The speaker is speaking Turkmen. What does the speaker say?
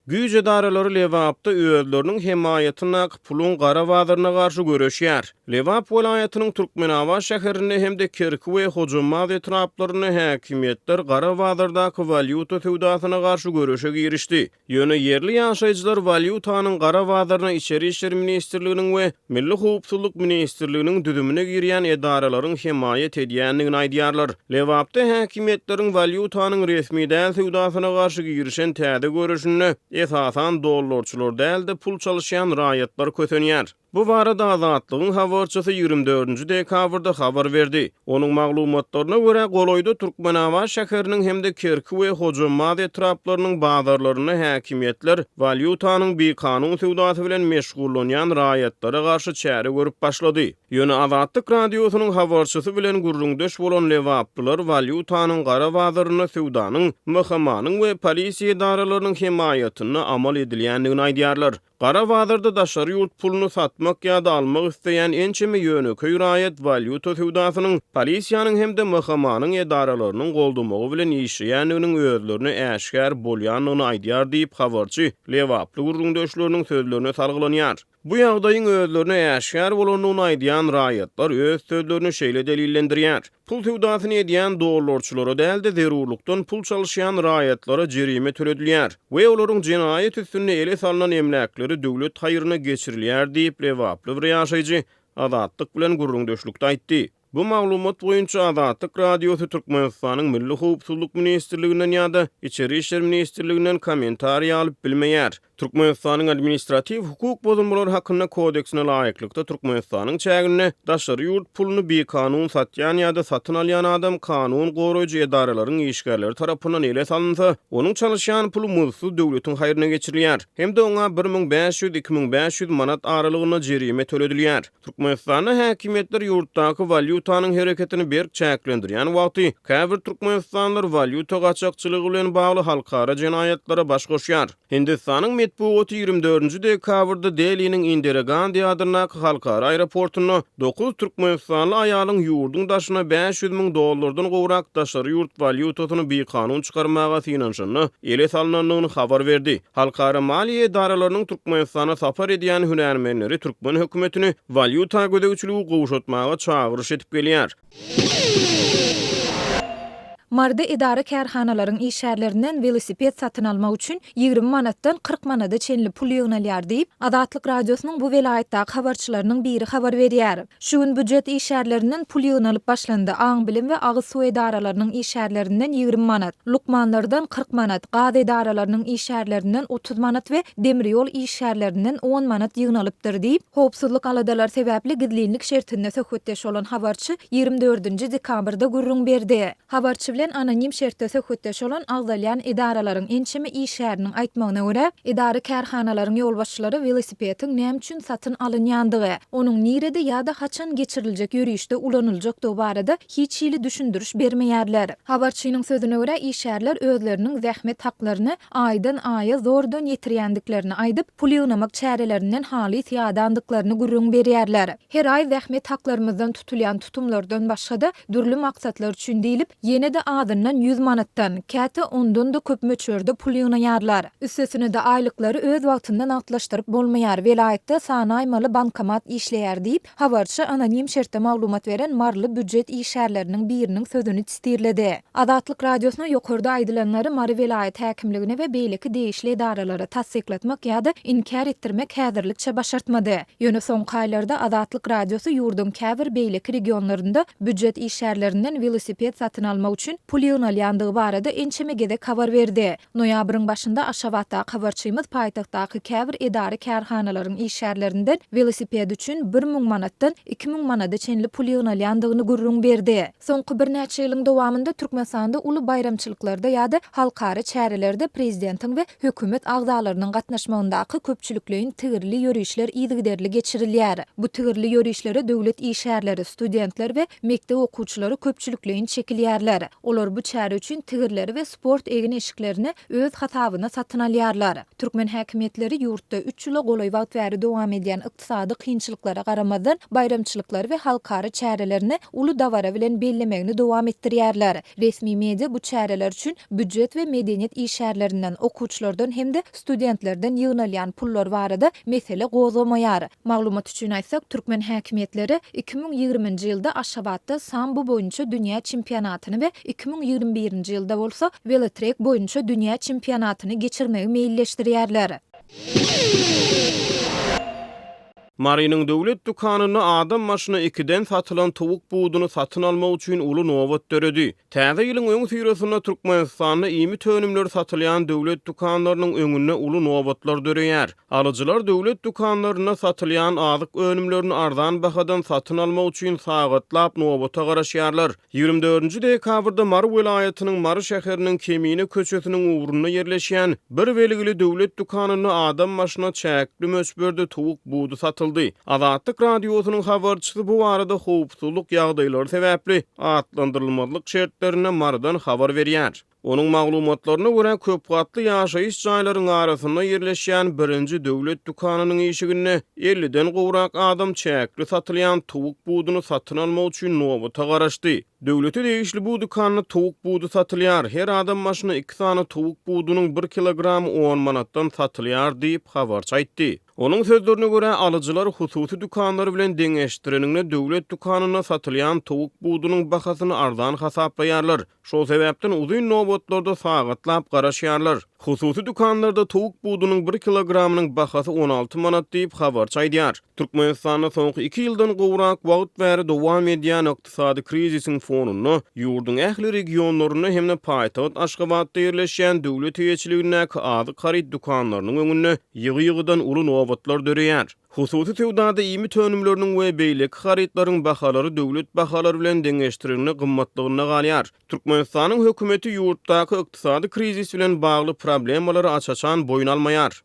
Güýç edaralary Lebapda özleriniň hemaýatyndaky puluň gara bazaryna garşy göreşýär. Lebap welaýatynyň Türkmenabat şäherinde hem-de Kerki we Hojambaz etraplarynda häkimiýetler gara bazardaky walýuta söwdasyna garşy göreşe girişdi. Ýöne ýerli ýaşaýjylar walýutanyň gara bazaryna Içeri işler ministrliginiň we Milli howpsuzlyk ministrliginiň düzümine girýän edaralaryň hemaýat edýändigini aýdýarlar. Lebapda häkimiýetleriň walýutanyň resmi däl söwdasyna garşy girişen täze göreşinde esasan dollarçylar däl-de pul çalyşýan raýatlar kösenýär. Bu barada Azatlygyň habarçysy 24 dekabrda habar berdi. Onuň maglumatlaryna görä, golaýda Türkmenabat şäheriniň hem-de Kerki we Hojambaz etraplarynyň bazarlarynda häkimiýetler walýutanyň bikanun söwdasy bilen meşgullanýan raýatlara garşy çäre görüp başlady. Ýöne Azatlyk Radiosynyň habarçysy bilen gürrüňdeş bolan lebaplylar walýutanyň gara bazarynda söwdanyň MHM-niň we polisiýa edaralarynyň hemaýatynda amal edilýändigini aýdýarlar. Gara bazarda daşary ýurt puluny satmak ýa-da almak isleýän ençeme ýönekeý raýat walýuta söwdasynyň polisiýanyň hem-de MHM-niň edaralarynyň goldamagy bilen işleýändiginiň özlerine äşgär bolýandygyny aýdýar diýip, habarçy lebaply gürrüňdeşleriniň sözlerine salgylanýar. Bu ýagdaýyň özlerine äşgär bolandygyny aýdýan raýatlar öz sözlerini şeýle delillendirýär, Pul söwdasyny edýän dollarçylara däl-de, zerurlykdan pul çalyşýan raýatlara jerime töledilýär we olaryň jenaýat üstünde ele salnan emläkleri döwlet haýryna geçirilýär diýip, lebaply bir ýaşaýjy Azatlyk bilen gürrüňdeşlikde aýtdy. Bu maglumat boýunça Azatlyk Radiosy Türkmenistanyň Milli howpsuzlyk ministrliginden ýa-da Içeri işler ministrliginden kommentariý alyp bilmeýär. Türkmenistanyň Administratiw hukuk bozulmalary hakynda kodeksine laýyklykda Türkmenistanyň çäginde daşary ýurt puluny bikanun satýan ýa-da satyn alýan adam kanun goraýjy edaralaryň işgärleri tarapyndan ele salynsa, onuň çalyşýan puly muzdsuz döwletiň haýryna geçirilýär hem-de oňa 1500, 2500 manat aralygynda jerime töledilýär. Türkmenistanda häkimiýetler ýurtdaky walýutanyň hereketini berk çäklendirýän wagty, käbir türkmenistanlylar walýuta gaçakçylygy bilen bagly halkara jenaýatlara baş goşýar. Hindistanyň metbugaty 24 dekabrda Deliniň Indira Gandi adyndaky halkara aeroportunda dokuz türkmenistanly aýalyň ýurduň daşyna 500 müň dollardan gowrak daşary ýurt walýutasyny bikanun çykarmaga synanyşanda ele salnandygyny habar berdi. Halkara maliýe edaralarynyň Türkmenistana sapar edýän hünärmenleri türkmen hökümetini walýuta gözegçiligi gowşatmaga çagyryş edip gelýär. Maryda edara-kärhanalaryň işgärlerinden welosiped satyn almak üçin 20 manatdan 40 manada çenli pul ýygnalýar diýip, Azatlyk Radiosynyň bu welaýatdaky habarçylarynyň biri habar berýär. Şu gün býujet işgärlerinden pul ýygnalyp başlandy, aň-bilim we agyz suw edaralarynyň işgärlerinden 20 manat, lukmanlardan 40 manat, gaz edaralarynyň işgärlerinden 30 manat we demir ýol işgärlerinden on manat ýygnalypdyr diýip, howpsuzlyk aladalary sebäpli gizlinlik şertinde söhbetdeş bolan habarçy ýigrimi dördünji dekabrda gürrüň berdi. Habarçy bilen anonim şertde söhbetdeş bolan agzalýan edaralaryň ençeme işgäriniň aýtmagyna görä, edara-kärhanalaryň ýolbaşçylary welosipediň näme üçin satyn alynýandygy, onuň nirede ýa-da haçan geçiriljek ýörişde ulanyljakdygy barada hiç hili düşündiriş bermeýärler. Habarçynyň sözüne görä, işgärler özleriniň zähmet haklaryny aýdan-aýa zordan ýetirýändiklerini aýdyp, pul ýygnamak çärelerinden halys ýadandyklaryny gürrüň berýärler. Her aý zähmet haklarymyzdan tutulýan tutumlardan başga-da, dürli maksatlar üçin diýlip, ýene-de azyndan ýüz manatdan, käte ondan-da köp möçberde pul ýygnaýarlar. Üstesine-de, aýlyklary öz wagtynda nagtlaşdyryp bolmaýar, welaýatda sanaýmaly bankomat işleýär diýip, Habarçy anonim şertde maglumat beren maryly býujet işgärleriniň biriniň sözüni sitirledi. Azatlyk Radiosyna ýokarda aýdylanlary Mary welaýat häkimligine we beýleki degişli edaralara tassyklatmak ýa-da inkär etdirmek häzirlikçe başartmady. Ýöne soňky aýlarda Azatlyk Radiosy ýurduň käbir beýleki regionlarynda býujet işgärlerinden welosiped satyn almak üçin pul ýygnalýandygy barada ençeme gezek habar berdi. Noýabryň başynda Aşgabatdaky habarçymyz paýtagtdaky käbir edara-kärhanalaryň işgärlerinden welosiped üçin 1000 manatdan 2000 manada çenli pul ýygnalýandygyny gürrüň berdi. Soňky birnäçe ýylyň dowamynda Türkmenistanda uly baýramçylyklarda ýa-da halkara çärelerde prezidentiň we hökümet agzalarynyň gatnaşmagyndaky köpçülikleýin tigirli ýörişler yzygiderli geçirilýär. Bu tigirli ýörişlere döwlet işgärleri, studentler we mekdep okuwçylary köpçülikleýin çekilýärler. Olar bu çäre üçin tigirleri we sport egin-eşiklerini öz hasabyna satyn alýarlar. Türkmen häkimiýetleri ýurtda üç ýyla golaý wagt bäri dowam edýän ykdysady kynçylyklara garamazdan, baýramçylyklary we halkara çärelerini uly dabara bilen bellemegini dowam etdirýärler. Resmi media bu çäreler üçin býujet we medeniýet işgärlerinden, okuwçylardan hem-de studentlerden ýygnalýan pullar barada mesele gozgamaýar. Maglumat üçin aýtsak, türkmen häkimiýetleri 2020-nji ýylda Aşgabatda sambo boýunça dünýä çempionatyny we 2021-nji ýylda bolsa welotrek boýunça dünýä çempionatyny geçirmegi meýilleşdirýärler. Marynyň döwlet dükanynda adam başyna ikiden satylan towuk buduny satyn almak üçin uly nobat döredi. Täze ýylyň öňüsyrasynda Türkmenistanda iýmit önümleri satylýan döwlet dükanlarynyň öňünde uly nobatlar döreýär. Alyjylar döwlet dükanlarynda satylýan azyk önümlerini arzan bahadan satyn almak üçin sagatlap nobata garaşýarlar. 24-nji dekabrda Mary welaýatynyň Mary şäheriniň Kemine köçesiniň ugrunda ýerleşýän bir belgili döwlet dükanynda adam başyna çäkli möçberde towuk budy satyldy. Azatlyk Radiosynyň habarçysy bu barada howpsuzlyk ýagdaýlary sebäpli atlandyrylmazlyk şertlerinde Marydan habar berýär. Onuň maglumatlaryna görä, köpgatly ýaşaýyş jaýlaryň arasynda ýerleşýän birinji döwlet dükanynyň işiginde elliden gowrak adam çäkli satylýan towuk buduny satyn almak üçin nobata garaşdy. Döwlete degişli bu dükanda towuk budy satylýar. Her adam başyna iki sany towuk budunyň bir kilogramy on manatdan satylýar diýip, habarçy aýtdy. Onuň sözlerine görä, alyjylar hususy dükanlar bilen deňeşdireniňde döwlet dükanynda satylýan towuk budunyň bahasyny arzan hasaplaýarlar. Şol sebäpden uzyn nobatlarda sagatlap garaşýarlar. Hususy dükanlarda towuk budunyň bir kilogramynyň bahasy 16 manat diýip, habarçy aýdýar. Türkmenistanda soňky iki ýyldan gowrak wagt bäri dowam edýän ykdysady krizisiň fonunda, ýurduň ähli regionlarynda hem-de paýtagt Aşgabatda ýerleşýän döwlet eýeçiligindäki azyk haryt dükanlarynyň öňünde ýygy-ýygydan uly nobatlar döreýär. Hususy söwdada iýmit önümleriniň we beýleki harytlaryň bahalary döwlet bahalary bilen deňeşdirilende gymmatlygynda galýar. Türkmenistanyň hökümeti ýurtdaky ykdysady krizis bilen bagly problemalary aç-açan boýun almaýar.